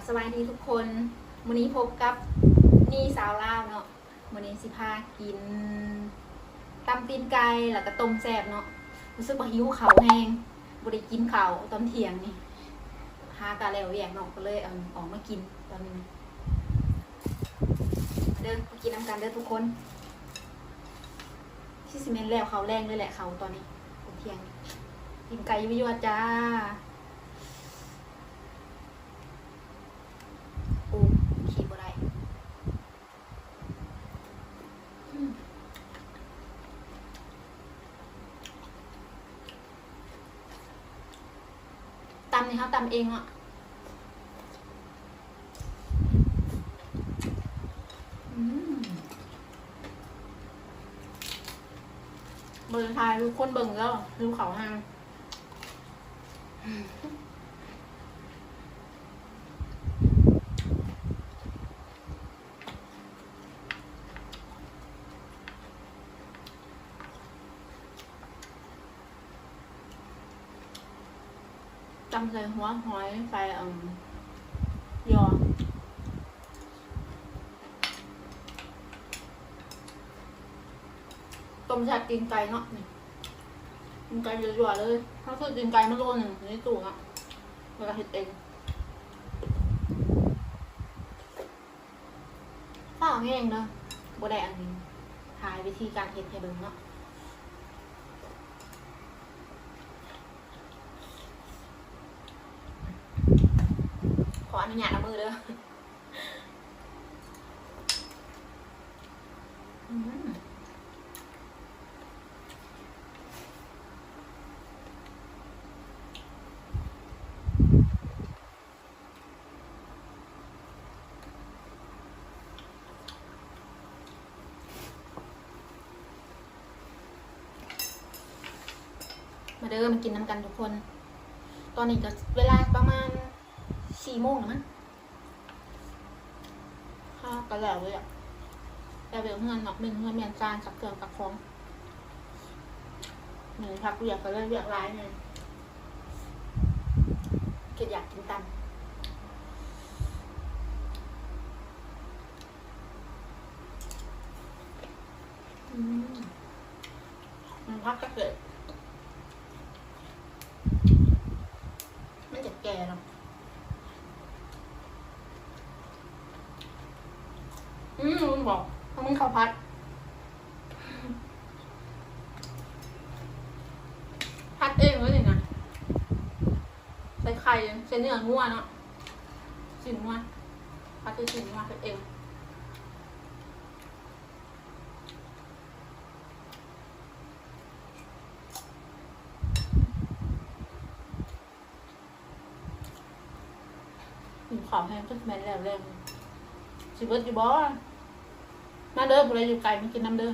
ສະບາຍດີທຸກຄົນ, ມື້ນີ້ພົບກັບນີ່ສາວລາວເນາະ. ມື້ນີ້ຊິພາກິນຕຳຕີນໄກ່ ແລ້ວກະຕົ້ມແຊບເນາະ. ຮູ້ສຶກວ່າຫິວເຂົ້າແຮງ, ບໍ່ໄດ້ກິນເຂົ້າຕອນທ່ຽງນີ້, ຫາກະແລ້ວວຽກເນາະ, ກະເລີຍ ເອີ່ມ ອອກມາກິນຕອນນີ້. ມາເດີ ມາກິນນຳກັນເດີທຸກຄົນ. ຄືຊິແມ່ນແລ້ວເຂົ້າແລງເລີຍແຫຼະ, ເຂົ້າຕອນນີ້ ຕອນທ່ຽງ. ກິນໄກ່ຍົວໆ ຈ້າ. ໂອ້ ຂີ້ບໍ່ໄດ້. ອືມ ຕຳນີ້ເຮົາຕຳເອງເນາະ. ອືມ ບໍ່ໄດ້ຖ່າຍໃຫ້ທຸກຄົນເບິ່ງເດີ, ຫິວເຂົ້າແຮງ. ຕຳໃສ່ຫົວຫອຍ ໃສ່ ເອີ່ມ ຍໍ ຕົ້ມແຊບຕີນໄກ່ເນາະ. ນີ້ ຕີນໄກ່ຍົວໆ ເລີຍ. ເຮົາຊື້ຕີນໄກ່ມາໂລໜຶ່ງຢູ່ໃນຕູ້ເນາະ, ແລ້ວກະເຮັດເອງ. ຟ້າວແຮງເດີ, ບໍ່ໄດ້ອັນນີ້ ຖ່າຍວິທີການເຮັດໃຫ້ເບິ່ງເນາະ. ຂໍອະນຸຍາດເອົາມືເດີ. ອືມ ມາເດີ ມາກິນນຳກັນທຸກຄົນ. ຕອນນີ້ກະເວລາປະມານສີ່ໂມງແລ້ວມັງ. ເຮົາກະແລ້ວວຽກ ແລ້ວວຽກເຮືອນເນາະ, ເມັນເຮືອນເມັນຊານ ຊັກເຄື່ອງຊັກຂອງ. ມື້ພັກວຽກກະເລີຍວຽກຫຼາຍແດ່, ຄິດຢາກກິນຕຳ. ອືມ ມັນຜັກກະເສດ ມັນຈະແກ່ເນາະ. ອືມ ລືມບອກ ເຮົາມີເຂົ້າຜັດ. ຜັດເອງເລີຍນີ້ນະ, ໃສ່ໄຂ່ ໃສ່ເນື້ອງົວເນາະ, ຊີ້ນງົວ, ຜັດໃສ່ຊີ້ນງົວ ເຮັດເອງ. ກິນເຂົ້າແຮງ ຄືຊິແມ່ນແລ້ວແລ້ວ. ຊິເບິດຢູ່ບໍ່? ມາເດີ ຜູ້ໃດຢູ່ໄກ ມາກິນນຳເດີ.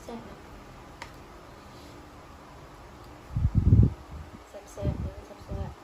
ແຊບເນາະ. ແຊບໆ ເດີ ແຊບໆ.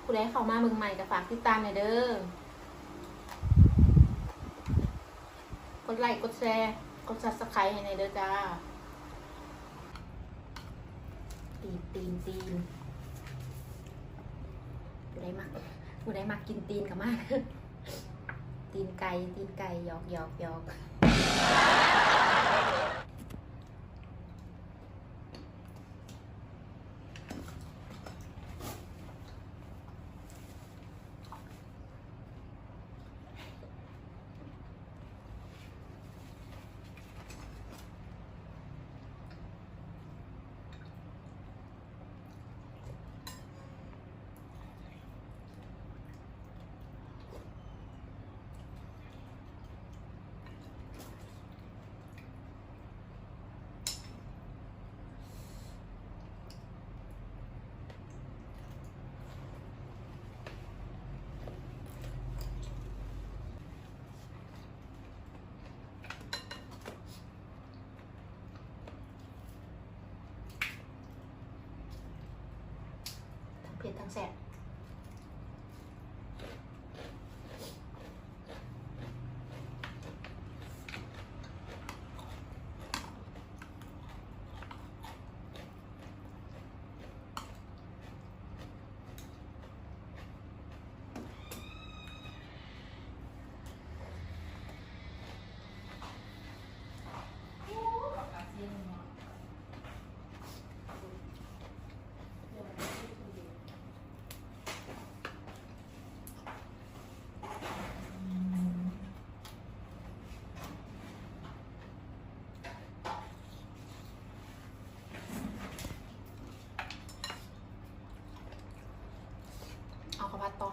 ຜູ້ໃດເຂົ້າມາເບິ່ງໃໝ່ກະຝາກຕິດຕາມແດ່ເດີ. ກົດໄລ້ ກົດແຊ ກົດຊັບສະໄຄຣບ໌ໃຫ້ແດ່ເດີຈ້າ. ຕີນ ຕີນ ຕີນ ຜູ້ໃດມັກ ຜູ້ໃດມັກກິນຕີນກະມາ. ຕີນໄກ່ ຕີນໄກ່ ຫຍອກ ຫຍອກ ຫຍອກ. ແຊບ. ເອົາເຂົ້າຜັດຕໍ່.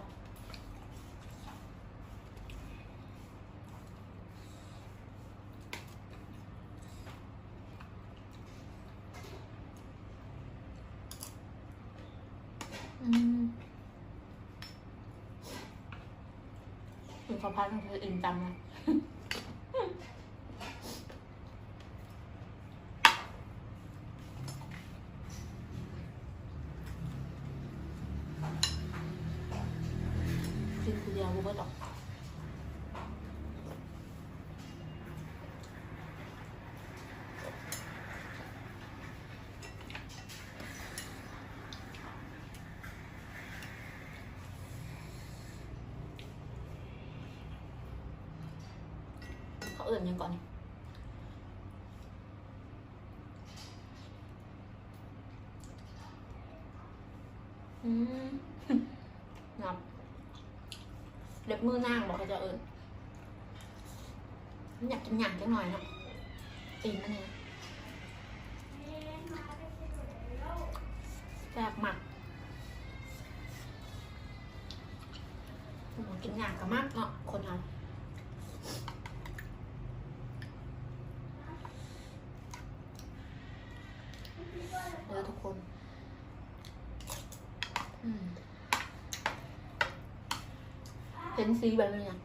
ອືມ ກິນເຂົ້າຜັດມັນຄືອີ່ມຕຳນະ. ກິນຜູ້ດຽວບໍ່ເບິດດອກ. ເຂົາເອີ້ນຫຍັງເກາະນີ້? ອືມ ນັບ ເລັບມືນາງບໍ ເຂົາເຈົ້າເອີ້ນ. ມັນຢາກກິນຫຍັງຈັກໜ່ອຍເນາະ ຕີນມັນນີ້ ແຊບມັກ. ໂອ້ ກິນຫຍັງກະມັກເນາະ ຄົນເຮົາ. ເດີທຸກຄົນ ອືມ ເຫັນສີແບບນີ້ນະ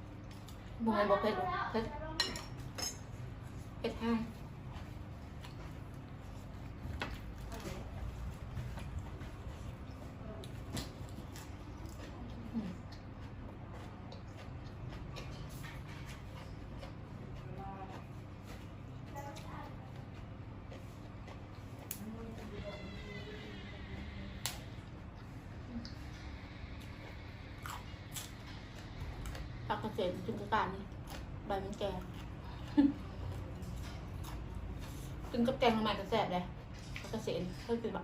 ບໍ່ແມ່ນບໍ່ເຜັດ ເຜັດ ເຜັດແຮງ. ຜັກກະເສນກິນແຕ່ການນີ້ ໃບມັນແກ່. ກິນກັບແກງໜໍ່ໄມ້ກະແຊບເດ້ ຜັກກະເສນ ເຄີຍກິນບໍ?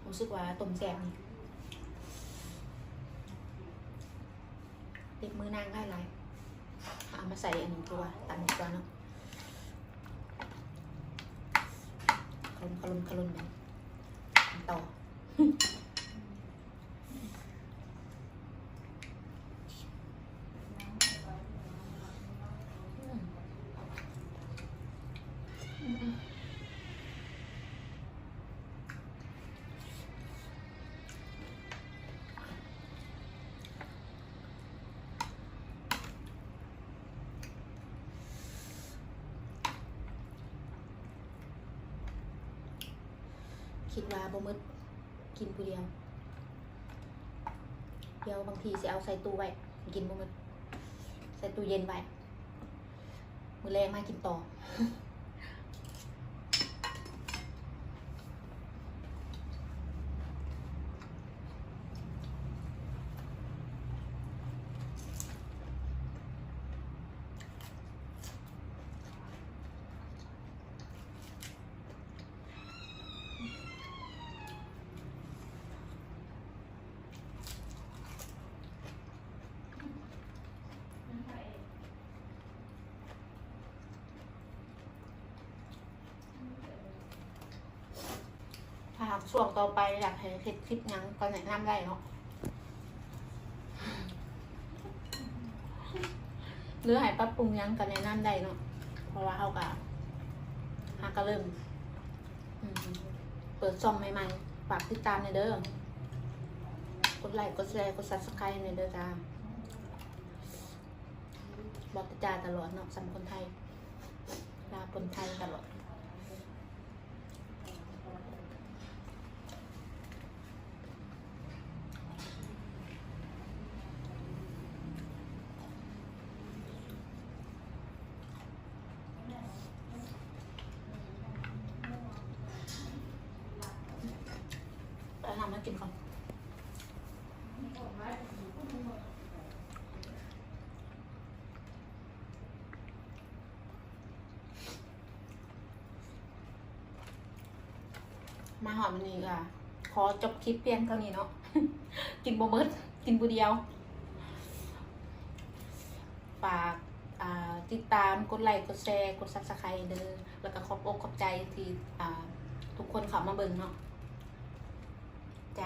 ຮູ້ສຶກວ່າຕົ້ມແຊບນີ້ ເລັບມືນາງຫຼາຍໆ ເອົາມາໃສ່ອັນຕົວຕຳດີກວ່າເນາະ. ຄະລົມ ຄະລົມ ຄະລົມ ແມ່ນຕໍ່. ຄິດວ່າບໍ່ໝົດ ກິນຜູ້ດຽວ. ດຽວບາງທີຊິເອົາໃສ່ຕູ້ໄວ້ ກິນບໍ່ໝົດ ໃສ່ຕູ້ເຢັນໄວ້ ມື້ແລງມາກິນຕໍ່. ຖ້າຫາກຊ່ວງຕໍ່ໄປຢາກໃຫ້ເຮັດຄລິບຫຍັງກໍແນະນຳໄດ້ເນາະ ຫຼືໃຫ້ປັບປຸງຫຍັງກໍແນະນຳໄດ້ເນາະ ເພາະວ່າເຮົາກໍຫາກໍເລີ່ມ ອືມ ເປີດຊ່ອງໃໝ່ໆ ຝາກຕິດຕາມແດ່ເດີ ກົດໄລ້ ກົດແຊ ກົດ Subscribe ແດ່ເດີຈ້າ. ເວົ້າແຕ່ຈ້າຕະຫຼອດເນາະ ສ່ຳຄົນໄທ ລາວຄົນໄທຕະຫຼອດ. ເອົານ້ຳມາກິນກ່ອນ. ມາຮອດມື້ນີ້ກະຂໍຈົບຄລິບພຽງເທົ່ານີ້ເນາະ ກິນບໍ່ໝົດ ກິນຜູ້ດຽວ. ຝາກ ອ່າ ຕິດຕາມ ກົດໄລ ກົດແຊ ກົດ Subscribe ເດີ ແລ້ວກະຂອບອົກຂອບໃຈທີ່ ອ່າ ທຸກຄົນເຂົ້າມາເບິ່ງເນາະ ໃຈ